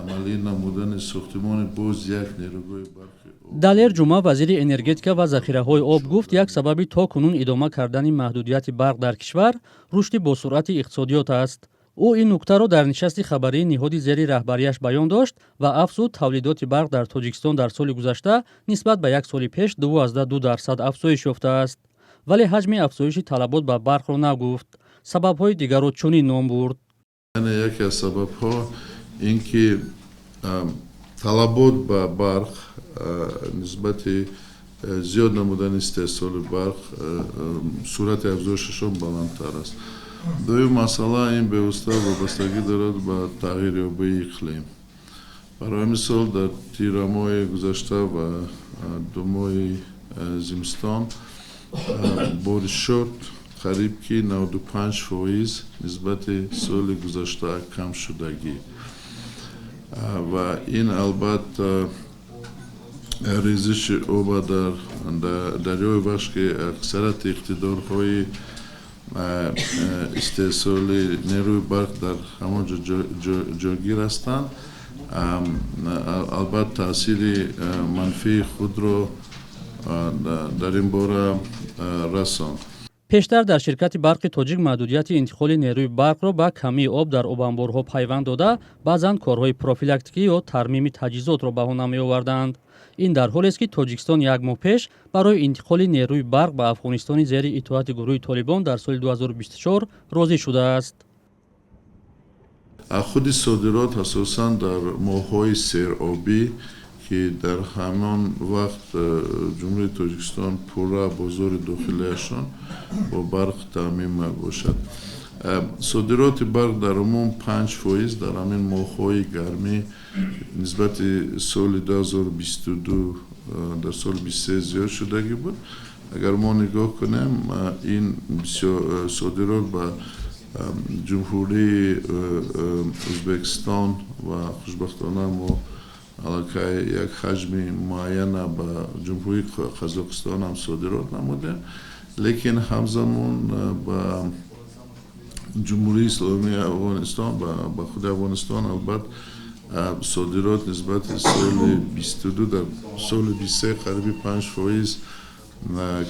Амалӣ намудани сохтимони боз як нерӯгоҳи барқи Далер Ҷума, вазири энергетика ва захираҳои об, гуфт, як сабаби то кунун идома кардани маҳдудияти барқ дар кишвар рушди босуръати иқтисодиёт аст. Ӯ ин нуктаро дар нишасти хабарии ниҳоди зери раҳбарияш баён дошт ва афзуд, тавлидоти барқ дар Тоҷикистон дар соли гузашта нисбат ба як соли пеш 2,2% афзоиш ёфтааст, вале ҳаҷми афзоиши талабот ба барқро нагуфт. Сабабҳои дигарро чунин ном бурд. Яъне яке аз сабабҳо ин ки талабот ба барқ нисбати зиёд намудани истеҳсоли барқ суръати афзоишашон баландтар аст. Дуюм масъала, ин бевосита вобастагӣ дорад ба тағйирёбии иқлим. Барои мисол, дар тирамоҳи гузашта ва 2 моҳи зимистон боришот қариб ки 95% нисбати соли гузашта кам шудагӣ ва ин албатта резиши оба дар дарёи Вахш, ки аксарияти иқтидорҳои истеҳсоли нерӯи барқ дар ҳамон ҷо ҷойгир ҳастанд, албатта таъсири манфии худро дар ин бора расонд. Пештар дар ширкати «Барқи Тоҷик» маҳдудияти интиқоли нерӯи барқро ба камии об дар обанборҳо пайванд дода, баъзан корҳои профилактикӣ ё тармими таҷҳизотро баҳона меоварданд. Ин дар ҳолест, ки Тоҷикистон як моҳ пеш барои интиқоли нерӯи барқ ба Афғонистони зери итоати гурӯҳи Толибон дар соли 2024 розӣ шудааст. Худи содирот асосан дар моҳҳои серобӣ, ки дар ҳамон вақт Ҷумҳурии Тоҷикистон пурра бозори дохилиашон бо барқ таъмин мебошад. Содироти барқ дар умум 5% дар ҳамин моҳҳои гармӣ нисбати соли 2022 дар соли 23 зиёд шудагӣ буд. Агар мо нигоҳ кунем, ин содирот ба Ҷумҳурии Ӯзбекистон ва хушбахтона мо аллакай як ҳаҷми муайяна ба Ҷумҳурии Қазоқистон ҳам содирот намудем, лекин ҳамзамон ба Ҷумҳурии Исломии Афғонистон, ба худи Афғонистон албатта содирот нисбати соли 22 дар соли 23 қариби 5%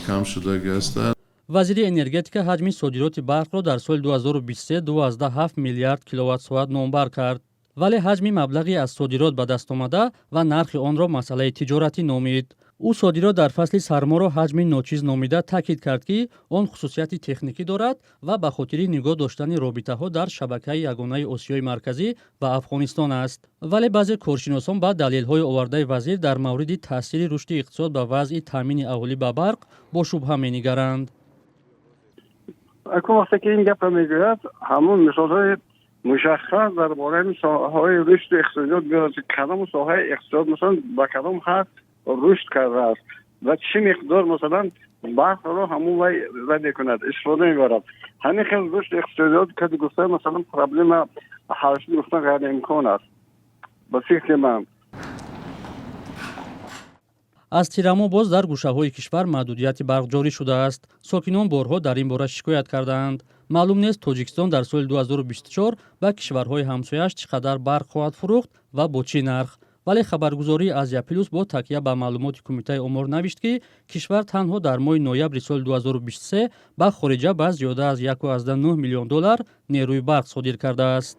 кам шудагӣ ҳастанд. Вазири энергетика ҳаҷми содироти барқро дар соли 2023 2,7 миллиард киловатт-соат номбар кард, вале ҳаҷми маблағи аз содирот ба даст омада ва нархи онро масъалаи тиҷоратӣ номид. Ӯ содирот дар фасли сарморо ҳаҷми ночиз номида, таъкид кард, ки он хусусияти техникӣ дорад ва ба хотири нигоҳ доштани робитаҳо дар шабакаи ягонаи Осиёи Марказӣ ва Афғонистон аст. Вале баъзе коршиносон ба далелҳои овардаи вазир дар мавриди таъсири рушди иқтисод ба вазъи таъмини аҳолӣ ба барқ бо шубҳа менигаранд. Акун вақте ки ин гапро мегӯяд, ҳамон мисолҳои мушаххас дар бораи соҳаҳои рушди иқтисодиёт биёрад, ки кадом соҳаи иқтисод, масалан, ба кадом ҳад рушд кардааст ва чӣ миқдор, масалан, барқро ҳамон вай мекунад, истифода мебарад. Ҳамин хел рушди иқтисодиёт кади гуфта, масалан, проблема ҳал шуд гуфтан ғайриимкон аст, ба фикри ман. Аз тирамоҳ боз дар гӯшаҳои кишвар маҳдудияти барқ ҷорӣ шудааст. Сокинон борҳо дар ин бора шикоят кардаанд. Маълум нест, Тоҷикистон дар соли 2024 ба кишварҳои ҳамсояаш чӣ қадар барқ хоҳад фурӯхт ва бо чӣ нарх, вале хабаргузории «Азия Плюс» бо такя ба маълумоти Кумитаи омор навишт, ки кишвар танҳо дар моҳи ноябри соли 2023 ба хориҷа ба зиёда аз 1,9 миллион доллар нерӯи барқ содир кардааст.